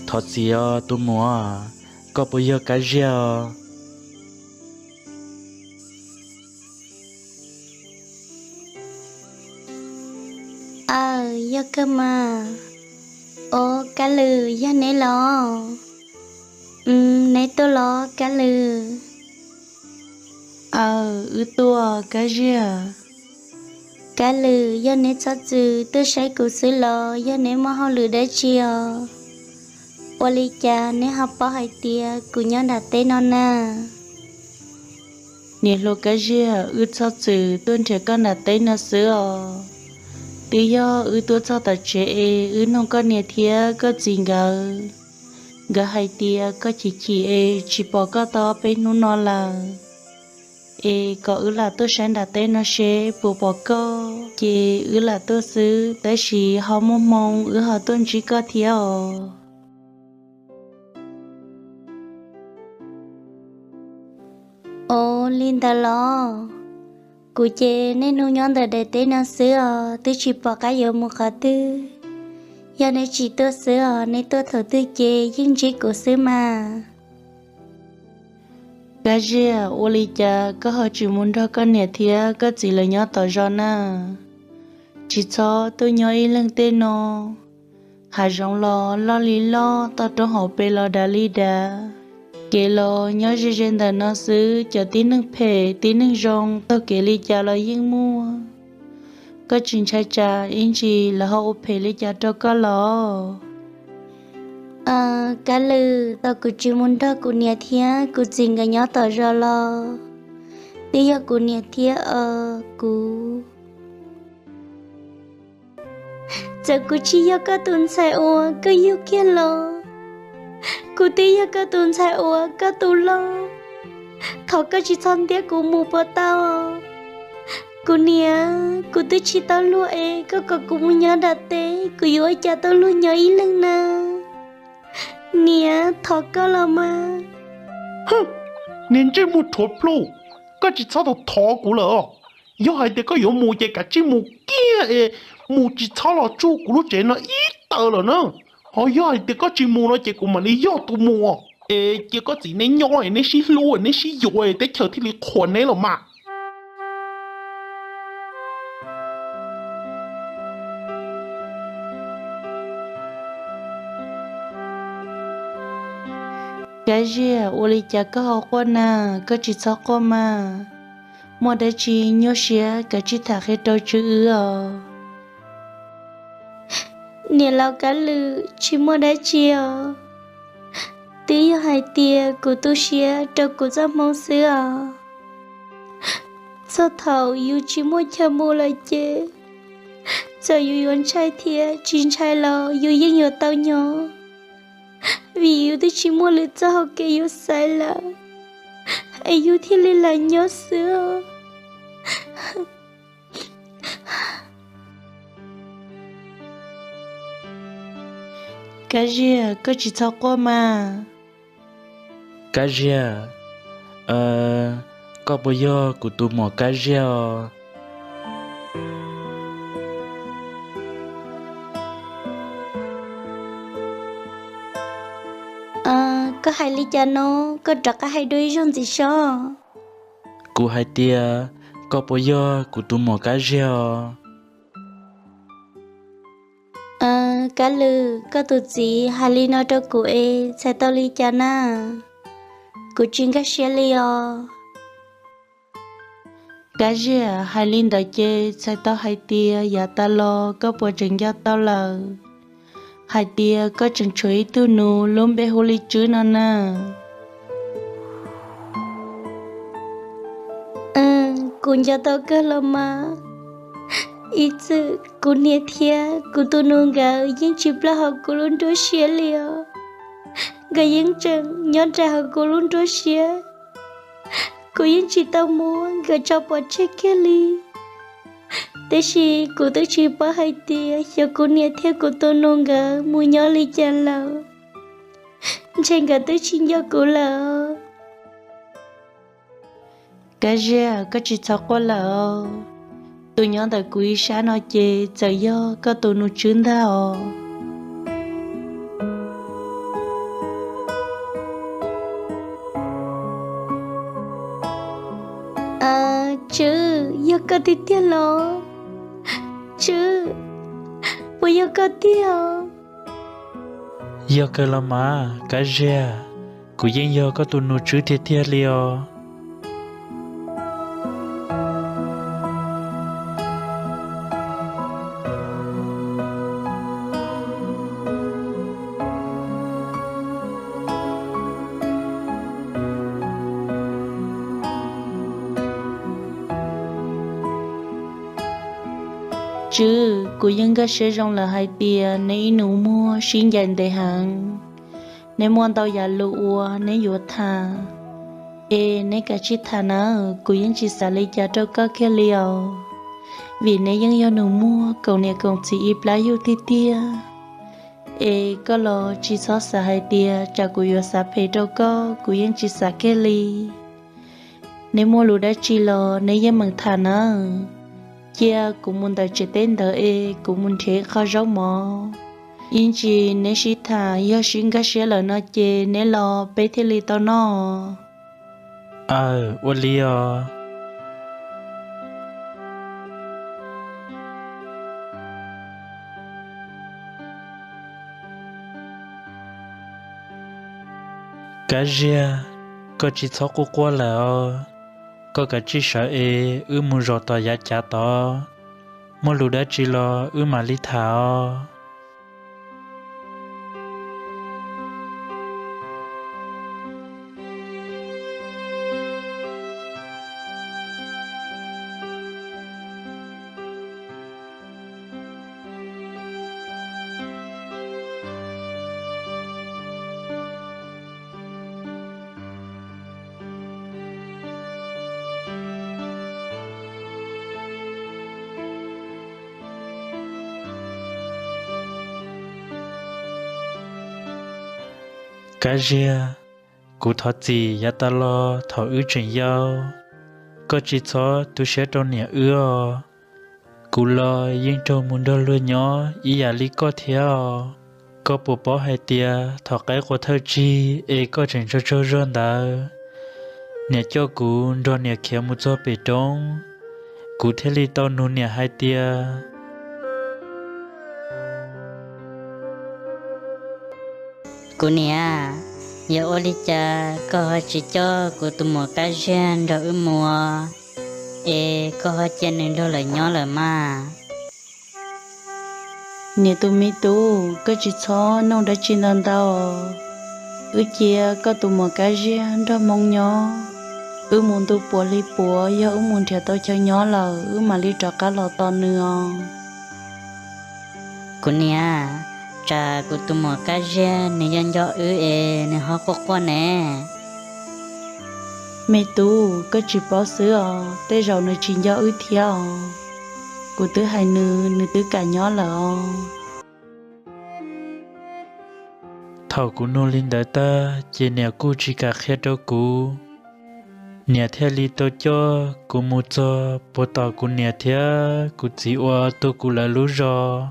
Thov txim os tus muam, koj puas yog Kab Ziag os? Aw, yog kawg mas. Os, Kab Lwm, yog neb los? Neb tuaj los Kab Lwm? Aw, wb tuaj Kab Ziag. Kab Lwm, yog neb txhob txwm tuaj saib kuv xwb los yog neb muaj hauj lwm dab tsi os? Ua li cas neb ho paub hais tias kuv nyob nram teb no na? Niam hluas Kab Ziag, wb txhob txwm tuaj nrhiav koj nram teb no xwb os. Twb yog wb tuaj txog tom tsev es wb nug koj niam thiab koj txiv nkawd, nkawd hais tias koj chim chim es tsis pom koj tau peb hnub no lawm, es kom wb lam tuaj saib nram teb no seb puas pom koj, ces wb lam tuaj xwb, tab sis ho muaj hmoo wb ho tuaj ntsib koj thiab os. Os, li ntawd los? Kuv ces niaj hnub nyob ntawm daim teb no xwb os, twb tsis pom qab yuav mus qhov twg. Yog neb tsis tuaj xwb os, neb tuaj thaum twg ces yeej ntsib kuv xwb mas. Kab Ziag, ua li cas koj ho tsis mus nrog koj niam thiab koj txiv lawv nyob tom zos na? Tsis txhob tuaj nyob ib leeg tej no. Hav zoov los loj li loj, toj roob hauv pes los dav li dav. Kev los nyob ze ze ntawm no xwb, cov tib neeg phem tib neeg zoo taug kev li cas los yeej muaj. Koj tsis ntshai tsam ib ntsis lawv ho ua phem li cas rau koj los? Kab Lwm, tau kuv tsis mus nrog kuv niam thiab kuv txiv nkawd nyob tom zos los twb yog kuv niam thiab kuv. Txawm kuv tsis yog koj tus ntxhais uas koj yug kiag los, kuv twb yog koj tus ntxhais uas koj tu loj. Thov koj tsis txhob ntiab kuv mus puas tau? Kuv niam, kuv twb tsis tau luag es koj kom kuv mus nyob nram teb, kuv yuav ua cas tau luag nyob ib leeg na? Niam, thov koj los mas. Niag ntsej muag rhuav plhu, koj tsis txhob thov kuv lawm os. Yog hais tias koj yuav mus ces kav tsij mus kiag es mus tsis txhob los tsuj kuv lub tsev no ib taw lawm na. Ho yog hais tias koj tsis mus no ces kuv mam li yog tus mus es cia koj txiv neb nyob es neb sib hlub es neb sib yuav es teb chaws thiaj li qhuas neb los mas. Kab Ziag, ua li cas koj ho quaj na? Koj tsis txhob quaj mas. Muaj dab tsi nyuaj siab kav tsij tham qhia rau tswv wb os. Niam laus Kab Lwm, tsis muaj dab tsi os. Twb yog hais tias kuv tu siab rau kuv txoj hmoo xwb os. Txog thaum yus tsis muaj chaw mus lawm ces, txawm yus yuav ntshai thiab tsis ntshai los yus yeej yuav tau nyob, vim yus twb tsis muaj lwm txoj hauv kev yuav xaiv lawm, es yus thiaj li lam nyob xwb os. Kab Ziag, koj tsis txhob quaj mas. Kab Ziag, koj puas yog kuv tus muam Kab Ziag os? Koj hais li cas no? Koj rov qab hais dua ib zaug ntxiv seb. Kuv hais tias, koj puas yog kuv tus muam Kab Ziag os? Kab Lwm, koj tus txiv hais li no rau kuv es txhais tau li cas na? Kuv tsis nkag siab li os. Kab Ziag, hais li ntawd ces txhais tau hais tias yav tas los koj puas tseem nco tau lawm, hais tias koj tseem tshuav ib tug nus lub npe hu li Tswb no na? Kuv nco tau kawg los mas. Ib txwm kuv niam thiab kuv tus nus nkawd yeej tsis ploj hauv kuv lub nruab siab li os. Nkawd yeej tseem nyob nraim hauv kuv lub nruab siab. Kuv yeej tsis tau muab nkawd tso pov tseg kiag li. Tiam sis kuv twb tsis paub hais tias xyov kuv niam thiab kuv tus nus nkawd mus nyob li cas lawm. Ntshe nkawd twb tsis nco kuv lawm. Kab Ziag, koj tsis txhob quaj lawm os. Tus nyob ntawm kuv ib sab no ces txawm yog koj tus nus Tswb ntag os. Koj tiag tiag los? Tswb, puas yog koj tiag? Yog kawg los mas Kab Ziag, kuv yeej yog koj tus nus Tswb tiag tiag li os. Tswb, kuv yeej nkag siab zoo lawm hais tias neb ib nus muag sib ncaim ntev heev, neb muaj ntau yam lus uas neb yuav tham, es neb kav tsij tham nawb, kuv yeej tsis xav li cas rau koj kiag li os, vim neb yeej yog nus muag koom niam koom txiv ib plab yug tiag tiag. Es koj los tsis txhob xav hais tias tsam kuv yuav xav phem rau koj, kuv yeej tsis xav kiag li. Neb muaj lus dab tsi los neb yeej meem tham nawb. Cia kuv mus ntawm tsev teb ntawd es kuv mus nrhiav qho zaub mov, ib ntsis neb sib tham yog sib nkag siab lawm no ces neb los peb thiaj li tau noj. Aw, ua li os. Kab Ziag, koj tsis txhob quaj quaj lawm os. Koj kav tsij sawv es wb mus zov tom yav cav tod, muaj lus dab tsi los wb mam li tham os. Kab Ziag, kuv thov txim yav tas los thaum wb tseem yau, koj tsis txhob tu siab rau niam wb os. Kuv los yeej raug mus nrog luag nyob ib yam li koj thiab os. Koj puas paub hais tias thaum qaib qua thawj tsig es koj tseem tsaug tsaug zog ntawd, niam coj kuv nrog niam khiav mus txog pem roob, kuv thiaj li tau nug niam hais tias, Kuv niam, yog ua li cas koj ho tsis coj kuv tus muam Kab Ziag nrog wb mus, es koj ho cia nws nrog lawv nyob lawm mas? Niam tus me tub, koj tsis txhob nug dab tsi ntau ntau. Wb cia koj tus muam Kab Ziag nrog Hmoob nyob, wb mus ntu puav hli puav, yog wb mus nrhiav tau chaw nyob lawm wb mam li rov qab los tos nws os. Kuv niam, tsam kuv tus muam Kab Ziag nws yog nco wb es nws ho quaj quaj ne. Me tub, koj tsis paub xwb os, tej zaum nws tsis nco wb thiab os. Kuv twb hais nws, nws twb kam nyob lawm os. Thaum kuv nug li ntawd tag ces niam kuj tsis kam qhia rau kuv. Niam thiaj li tau coj kuv mus txog puag tom kuv niam thiab kuv txiv uas tu kuv lawv lub zos.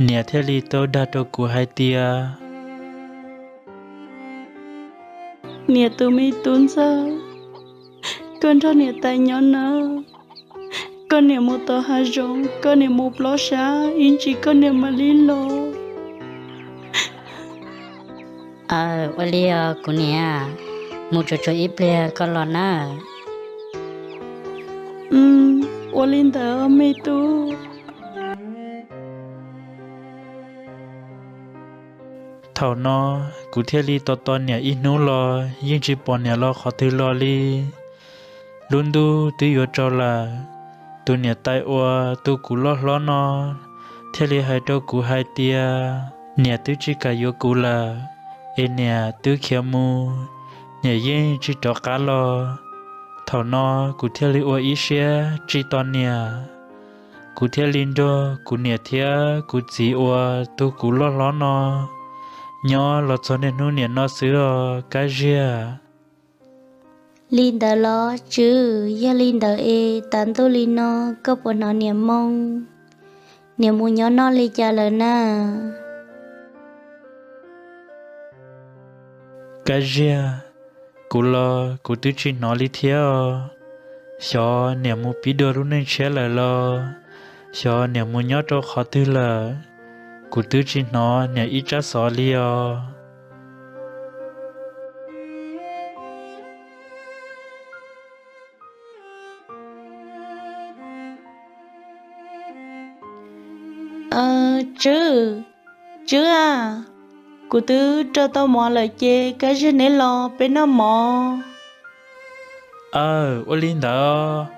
Niam thiaj li tau dag rau kuv hais tias, Niam tus me tub ntxawg, koj nrog niam tais nyob nawb. Koj niam mus tom hav zoov, koj niam mus plob sab, ib ntsis koj niam mam li los. Aw, ua li os kuv niam, mus tsuag tsuag ib pliag koj los nawb. Ua li ntawd me tub. Thaum no kuv thiaj li tos tos niam ib hnub los yeej tsis pom niam los qhov twg los li. Lub ntuj twb yuav tsaus lawm, tus niam tais uas tu kuv loj hlob no thiaj li hais rau kuv hais tias niam twb tsis kam yuav kuv lawm, es niam twb khiav mus, niam yeej tsis rov qab los. Thaum no kuv thiaj li ua ib siab tsis tos niam. Kuv thiaj li nrog kuv niam thiab kuv txiv uas tu kuv loj hlob no nyob los txog niaj hnub niam no xwb os Kab Ziag. Li ntawd los Tswb, yog li ntawd es tas ntuj li no koj puas hnov niam moo? Niam mus nyob noj li cas lawm na? Kab Ziag, kuv los kuv twb tsis hnov li thiab os. Xyov niam mus pib dua lub neej tshiab lawm los, xyov niam mus nyob rau qhov twg lawm, kuv twb tsis hnov niam ib tsab xov li os. Tswb, Tswb a, kuv twb rau tau mov lawm ces Kab Ziag neb los peb noj mov. Aw, ua li ntawd.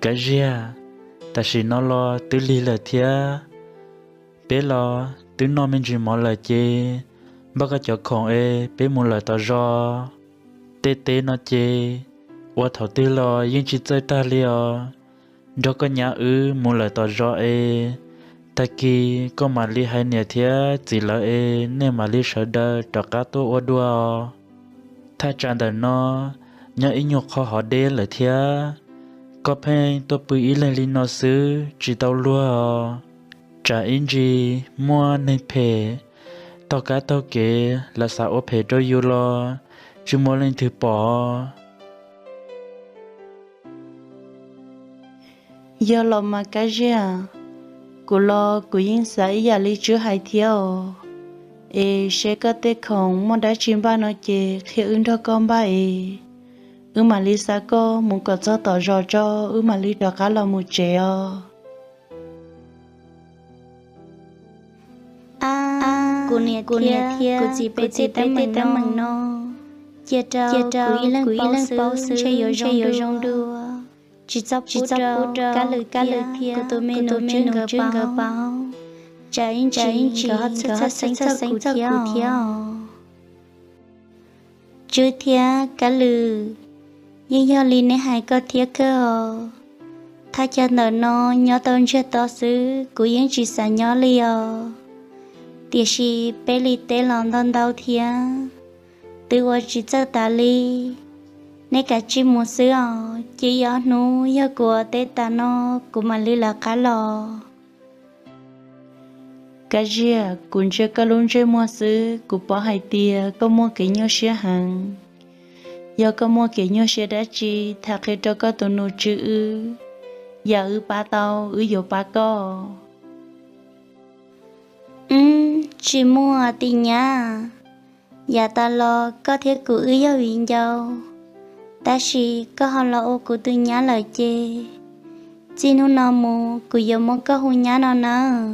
Kab Ziag, tam sim no los twb lig lawm thiab, peb los twb noj me ntsis mov lawm ces npaj koj cov khoom es peb mus lawm tom zos. Tej teb no ces ua thaum twg los yeej tsis txawj tag li os. Nrog koj nyab wb mus lawm tom zos es tag kis koj mam li hais niam thiab txiv lawv es nej mam li sawv daws rov qab tuaj ua dua os. Thaj tsam ntawm no nyob ib nyuag qho hov deb lawm thiab, koj pheej tuaj pw ib leeg li no xwb tsis tau luag os. Tsam ib ntsis muaj neeg phem taug kab taug kev lawv xav ua phem rau yus los tsis muaj leej twg pom. Yog los mas Kab Ziag, kuv los kuv yeej xav ib yam li Tswb hais thiab os. Es seb koj tej khoom muaj dab tsi npaj no ces qhia wb nrog koj npaj es wb mam li xa koj mus kom txog tom zos tso, wb mam li rov qab los mus tsev os. Ab, kuv niam thiab kuv txiv peb tej teeb meem no cia rau kuv ib leeg paub xwb ntshe yuav zoo dua. Tsis txhob pub rau Kab Lwm thiab kuv tus me nus Tswb nkawd paub. Tsam ib ntsis nkawd ho txhawj txhawj xeeb txog kuv thiab os. Tswb thiab Kab Lwm, yeej yog li neb hais koj thiab kawg os. Thaj chaw ntawm no nyob tau ntsiag to xwb kuv yeej tsis xav nyob li os. Tiam sis peb li teb los ntau ntau thiab, twb ua tsis txawj tas li. Neb kav tsij mus xwb os, cia ib ob hnub yog kuv ua teb tas no kuv mam li lawv qab los. Kab Ziag, kuv ntsia koj lub ntsej muag xwb kuv paub hais tias koj muaj kev nyuaj siab heev. Yog koj muaj kev nyuaj siab dab tsi tham qhia rau koj tus nus Tswb wb, yam wb pab tau wb yuav pab koj. Wb tsis muaj tim nyab. Yav tas los koj thiab kuv wb yog viv ncaus, tab sis koj ho los ua kuv tus nyab lawm ces txij hnub no mus kuv yuav muab koj hu nyab no nawb.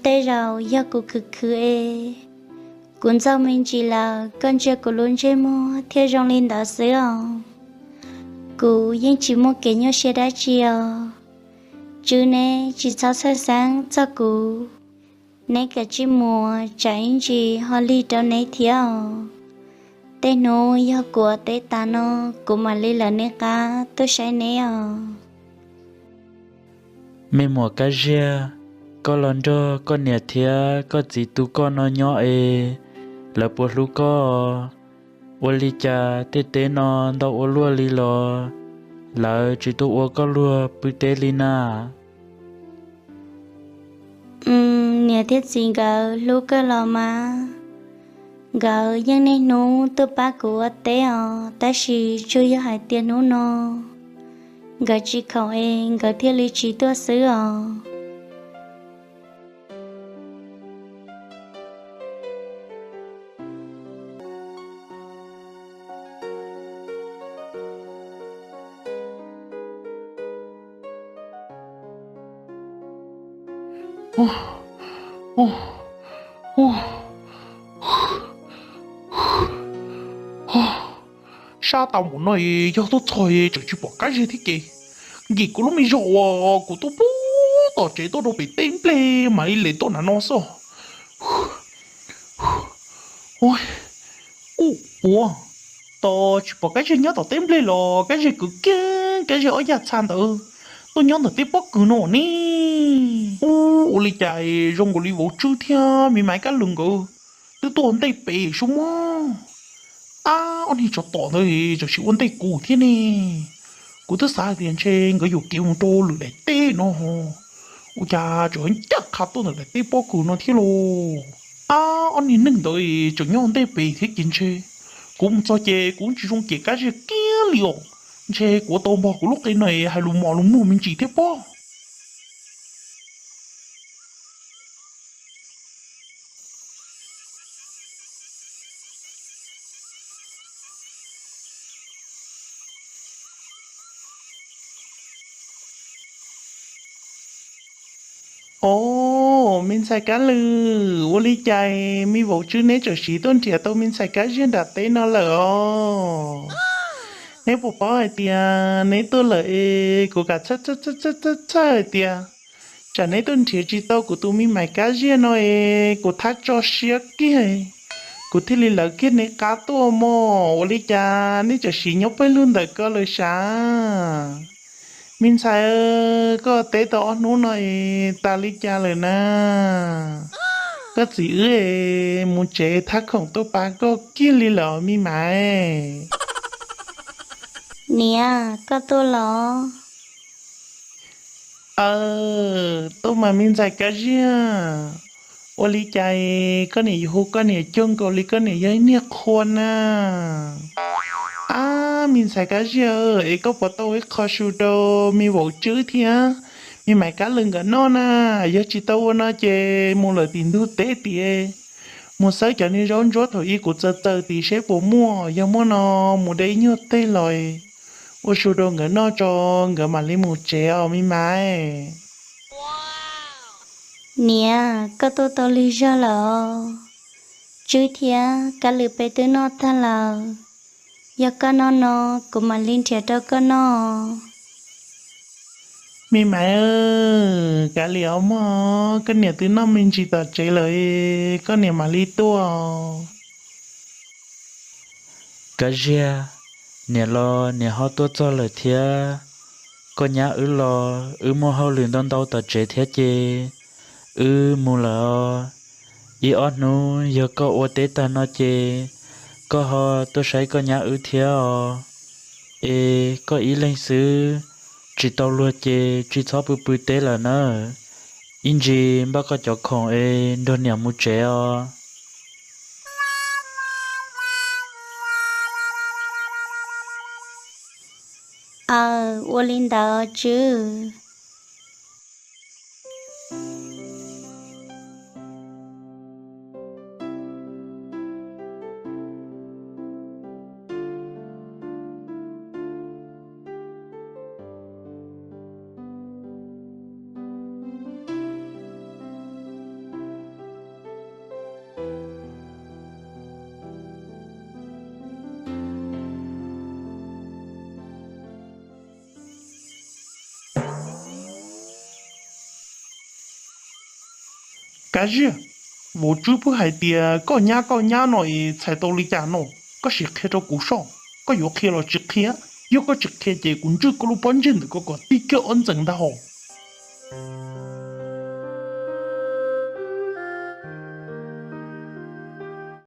Tej zaum yog kuv khwv khwv es kuv ntxaug me ntsis lawm koj ntsia kuv lub ntsej muag thiaj zoo li ntawd xwb os. Kuv yeej tsis muaj kev nyuaj siab dab tsi os. Tswb, neb tsis txhob txhawj xeeb txog kuv. Neb kav tsij mus, tsam ib ntsis ho lig rau neb thiab os. Tej hnub yog kuv ua teb tas no kuv mam li lawv neb qab tuaj saib neb os. Me muam Kab Ziag, koj los nrog koj niam thiab koj txiv tu koj no nyob es lawv puas hlub koj? Ua li cas tej teb no ntau ua luaj li los lawv tsis tuaj ua koj luag pw teb li na? Niam thiab txiv nkawd hlub kawg los mas, nkawd yeej niaj hnub tuaj pab kuv ua teb os, tab sis tsuas yog hais tias hnub no nkawd tsis khoom es nkawd thiaj li tsis tuaj xwb os. Sab tau mus no yog tuaj txog tseem tsis pom Kab Ziag thiab ces, nkim kuv lub me zog uas kuv tuaj pub tom tsev tuaj rau pem teb nplej mam li lem tuaj nram no xwb. Ua, kuj ua, tos tsis pom Kab Ziag nyob tom teb nplej los Kab Ziag kwv kiag Kab Ziag ob yaj txha ntawd tuaj nyob ntawm tej pob kws no ne. Ub, ua li cas zoo nkaus li vauv tswb thiab me maiv Kab Lws nkawd twb tuaj ua ntej pem sub mog. Ab, ob niag tsov tom ntawd tam sim ua ntej kuv thiab ne. Kuv twb xav hais tias ntshe nkawd yuam kev mus rau lwm daim teb no, ua cas tseem ncaj qha tuaj ntawm daim teb pob kws no thiab lauj. Ab, ob niag neeg ntawd tseem nyob ua ntej pem thiab ces ntshe kuv mus txog ces kuv tsis zoo cem Kab Ziag kiag li os. Ntshe kuv ua tau npog kuv lub qe no hais lus mos lus muag me ntsis thiab pob. Os, me ntxhais Kab Lws, ua li cas me vauv tswb neb txawm siv tuaj nrhiav tau me ntxhais Kab Ziag nram teb no lawm os? Neb puas paub hais tias neb tuaj lawm es kuv kam txhawj txhawj txhawj hais tias tsam neb tuaj nrhiav tsis tau kuv tus me maiv Kab Ziag no es kuv thab tso siab kiag, kuv thiaj li lawv kiag neb qab tuaj mog. Ua li cas neb txawm siv nyob pawg lug ntawm ko lawm sav? Me ntxhais, koj teb tau ob hnub no es tas li cas lawm na? Koj txiv wb es mus tsev thab khoom tuaj pab koj kiag li lawm me maiv. Niam, koj tuaj los? Aw, tuaj mas me ntxhais Kab Ziag. Ua li cas koj niam yuav hu koj niam cuag nkaus li koj niam yog ib niag qhua na? Ab, me ntxhais Kab Ziag, es koj puas tau ib qho su rau me vauv tswb thiab me maiv Kab Lws nkawd noj na? Yog tsis tau ua no ces mus lawm tim ntug teb tid, mus xawb cov niag zaub ntsuab thaum ub kuv txaws txaws tid seb puas muaj, yog muaj no mus de ib nyuag teg los ua su rau nkawd noj tso, nkawd mam li mus tsev os me maiv. Niam, koj tuaj tau lig zog lawm os. Tswb thiab Kab Lws peb twb noj tag lawm. Yog koj noj no, kuv mam li nrhiav rau koj noj. Me maiv, kav liam os mog, koj niam twb noj me ntsis tom tsev lawm, koj niam mam li tuaj. Kab Ziag, niam los niam ho tuaj txog lawm thiab. Koj nyab wb los wb muaj hauj lwm ntau ntau tom tsev thiab ces wb mus lawm os. Ib ob hnub yog koj ua teb tag no ces koj ho tuaj saib koj nyab wb thiab os. Es koj ib leeg xwb, tsis tau luag ces tsis txhob pw pw teb lawm nawb. Ib ntsis npaj koj cov khoom es nrog niam mus tsev os. Aw, ua li ntawd Tswb. Kab Ziag, vauv Tswb pheej hais tias koj nyab koj nyab no es txhais tau li cas no? Koj sim qhia rau kuv soj, koj yuav qhia los tsis qhia? Yog koj tsis qhia ces kuv ntswj koj lub pob ntseg ntawm ko kom tib kiag ob ntxees ntag hos.